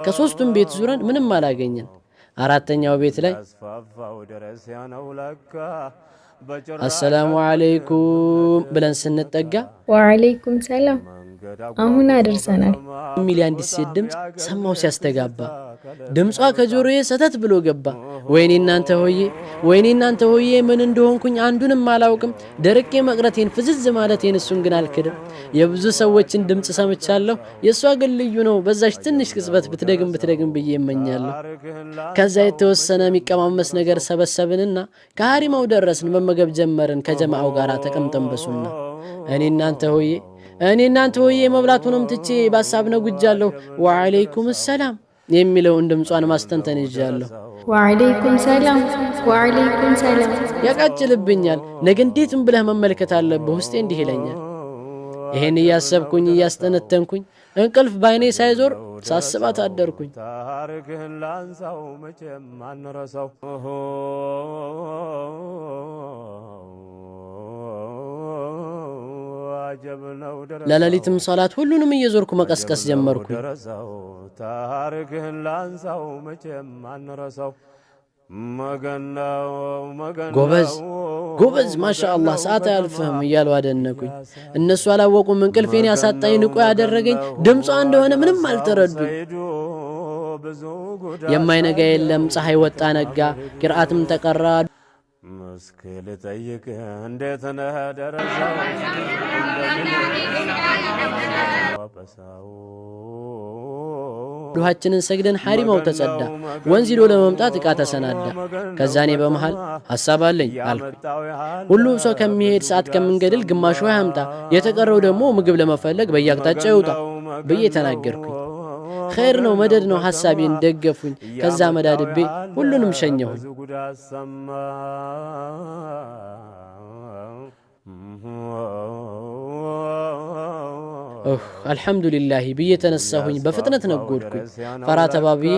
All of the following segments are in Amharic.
ከሶስቱም ቤት ዙረን ምንም አላገኘን። አራተኛው ቤት ላይ አሰላሙ አለይኩም ብለን ስንጠጋ ወዓለይኩም ሰላም፣ አሁን አድርሰናል የሚል የአንዲት ሴት ድምፅ ሰማው ሲያስተጋባ። ድምጿ ከጆሮዬ ሰተት ብሎ ገባ። ወይኔ እናንተ ሆዬ፣ ወይኔ እናንተ ሆዬ፣ ምን እንደሆንኩኝ አንዱንም አላውቅም። ደርቄ መቅረቴን ፍዝዝ ማለቴን እሱን ግን አልክድም። የብዙ ሰዎችን ድምፅ ሰምቻለሁ፣ የእሷ ግን ልዩ ነው። በዛች ትንሽ ቅጽበት ብትደግም ብትደግም ብዬ እመኛለሁ። ከዛ የተወሰነ የሚቀማመስ ነገር ሰበሰብንና ከሀሪማው ደረስን። መመገብ ጀመርን ከጀማአው ጋር ተቀምጠን በሱና። እኔ እናንተ ሆዬ፣ እኔ እናንተ ሆዬ፣ መብላቱንም ትቼ በሀሳብ ነጉጃለሁ። ወዓለይኩም ሰላም የሚለውን ድምጿን ማስተንተን ይዣለሁ። ወዓለይኩም ሰላም፣ ወዓለይኩም ሰላም ያቃጭልብኛል። ነገ እንዴትም ብለህ መመልከት አለብህ ውስጤ እንዲህ ይለኛል። ይሄን እያሰብኩኝ እያስጠነተንኩኝ እንቅልፍ ባይኔ ሳይዞር ሳስባት አደርኩኝ። ታሪክህን ላንሳው መቼም አንረሳው። ለሌሊትም ሰላት ሁሉንም እየዞርኩ መቀስቀስ ጀመርኩኝ። ታሪክህን ላንሳው መቼም አንረሳው። ጎበዝ ጎበዝ፣ ማሻ አላህ፣ ሰዓት አያልፍህም እያሉ አደነቁኝ። እነሱ አላወቁም እንቅልፌን ያሳጣኝ ንቁ ያደረገኝ ድምጿ እንደሆነ ምንም አልተረዱኝ። የማይነጋ የለም፣ ፀሐይ ወጣ ነጋ፣ ቂርአትም ተቀራ። እስኪ ልጠይቅ እንዴት ነህ ደረሰው? ዱሃችንን ሰግደን ሐሪማው ተጸዳ። ወንዝ ሂዶ ለመምጣት ዕቃ ተሰናዳ። ከዛ እኔ በመሃል ሐሳብ አለኝ አልኩኝ። ሁሉም ሰው ከሚሄድ ሰዓት ከምንገድል ግማሹ ያምጣ፣ የተቀረው ደግሞ ምግብ ለመፈለግ በየአቅጣጫው ይውጣ ብዬ ተናገርኩኝ። ኸይር ነው፣ መደድ ነው፣ ሐሳቤን ደገፉኝ። ከዛ መዳድቤ ሁሉንም ሸኘሁኝ። አልሐምዱሊላሂ ብዬ ተነሳሁኝ። በፍጥነት ነጎድኩኝ። ፈራ ተባብዬ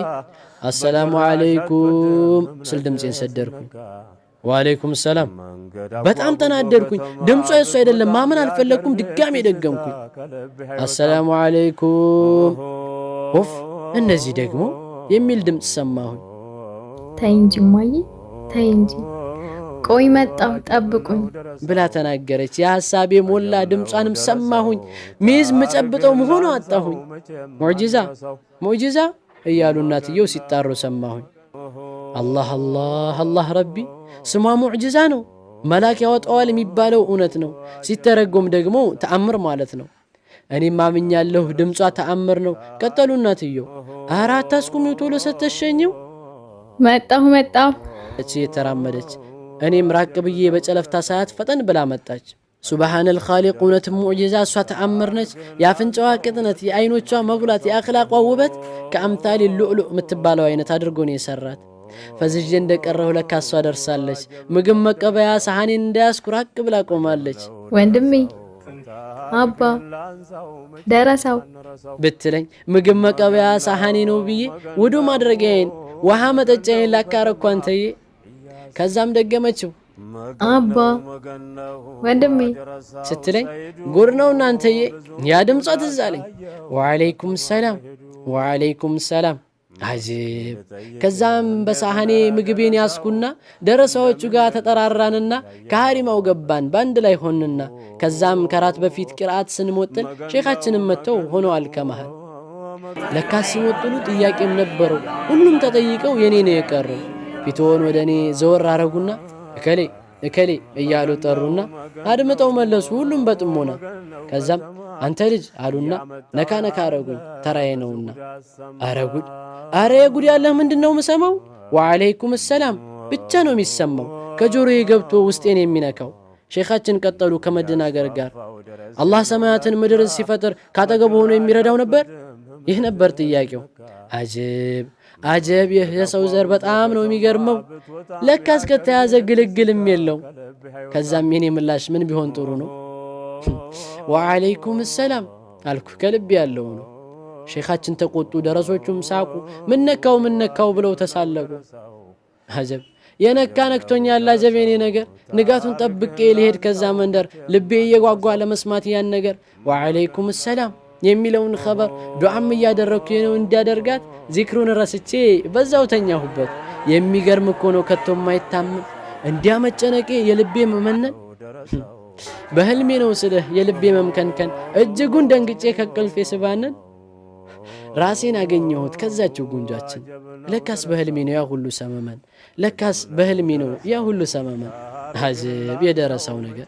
አሰላሙ አለይኩም ስል ድምፄን ሰደርኩኝ። ወአለይኩም ሰላም። በጣም ተናደድኩኝ። ድምጿ የሱ አይደለም፣ ማመን አልፈለግኩም። ድጋሜ ደገምኩኝ። አሰላሙ አለይኩም። ኦፍ፣ እነዚህ ደግሞ የሚል ድምፅ ሰማሁኝ። ተይ እንጂ እማዬ፣ ተይ እንጂ፣ ቆይ መጣሁ፣ ጠብቁኝ ብላ ተናገረች። የሐሳቤ ሞላ፣ ድምጿንም ሰማሁኝ። ሚይዝ ምጨብጠው መሆኑ አጣሁኝ። ሙዕጂዛ ሙዕጂዛ እያሉ እናትየው ሲጣሩ ሰማሁኝ። አላህ አላህ አላህ ረቢ፣ ስሟ ሙዕጂዛ ነው። መላክ ያወጣዋል የሚባለው እውነት ነው። ሲተረጎም ደግሞ ተአምር ማለት ነው። እኔም አምኛለሁ፣ ድምጿ ተአምር ነው። ቀጠሉ እናትየው፣ ኧረ አታስቁሚው፣ ቶሎ ሰተሸኝው። መጣሁ መጣሁ እቺ የተራመደች፣ እኔም ራቅ ብዬ በጨለፍታ ሳያት ፈጠን ብላ መጣች። ሱብሃነል ኻሊቅ፣ እውነትም ሙዕጂዛ እሷ ተአምር ነች። የአፍንጫዋ ቅጥነት፣ የአይኖቿ መጉላት፣ የአኽላቋ ውበት ከአምታሊ ሉዕሉዕ የምትባለው አይነት አድርጎ ነው የሰራት። ፈዝዤ እንደቀረሁ ለካ እሷ ደርሳለች። ምግብ መቀበያ ሰሐኔን እንዳያስኩ ራቅ ብላ ቆማለች። ወንድሜ፣ አባ፣ ደረሰው ብትለኝ ምግብ መቀበያ ሳሐኔ ነው ብዬ ውዱ ማድረጊያዬን ውሃ መጠጫዬን ላካረኩ አንተዬ። ከዛም ደገመችው። አባ፣ ወንድሜ ስትለኝ ጉድ ነው እናንተዬ። ያ ድምጿ ትዝ አለኝ። ወዓለይኩም ሰላም፣ ወዓለይኩም ሰላም። አጅብ። ከዛም በሳሐኔ ምግቤን ያስኩና ደረሳዎቹ ጋር ተጠራራንና ከሀሪማው ገባን፣ በአንድ ላይ ሆንና ከዛም ከራት በፊት ቅርአት ስንሞጥል ሼኻችንም መጥተው ሆነዋል ከመሃል። ለካ ሲሞጥሉ ጥያቄም ነበረው። ሁሉም ተጠይቀው የኔ ነው የቀረው። ፊትዎን ወደ እኔ ዘወር አረጉና እከሌ እከሌ እያሉ ጠሩና አድምጠው መለሱ፣ ሁሉም በጥሞና። ከዛም አንተ ልጅ አሉና ነካ ነካ አረጉኝ፣ ተራዬ ነውና። አረ ጉድ፣ አረ የጉድ ያለህ፣ ምንድን ነው የምሰማው? ወዓለይኩም ሰላም ብቻ ነው የሚሰማው ከጆሮዬ ገብቶ ውስጤን የሚነካው። ሼኻችን ቀጠሉ ከመደናገር ጋር፣ አላህ ሰማያትን ምድርን ሲፈጥር ካጠገቡ ሆኖ የሚረዳው ነበር? ይህ ነበር ጥያቄው። አጀብ አጀብ! ይህ የሰው ዘር በጣም ነው የሚገርመው። ለካስ ከተያዘ ግልግልም የለው። ከዛም የኔ ምላሽ ምን ቢሆን ጥሩ ነው? ወዓለይኩም ሰላም አልኩ፣ ከልብ ያለው ነው። ሼኻችን ተቆጡ፣ ደረሶቹም ሳቁ። ምነካው ምነካው ብለው ተሳለቁ። አጀብ፣ የነካ ነክቶኛል። አጀብ የኔ ነገር፣ ንጋቱን ጠብቄ ልሄድ ከዛ መንደር፣ ልቤ እየጓጓ ለመስማት ያን ነገር። ወዓለይኩም ሰላም። የሚለውን ኸበር ዱዓም እያደረግኩ ነው እንዲያደርጋት ዚክሩን ረስቼ በዛው ተኛሁበት። የሚገርም እኮ ነው ከቶ የማይታመን እንዲያ መጨነቄ የልቤ መመነን በህልሜ ነው ስልህ የልቤ መምከንከን እጅጉን ደንግጬ ከቅልፌ ስባንን ራሴን አገኘሁት ከዛችው ጉንጃችን። ለካስ በህልሜ ነው ያ ሁሉ ሰመመን፣ ለካስ በህልሜ ነው ያ ሁሉ ሰመመን። አጅብ የደረሰው ነገር።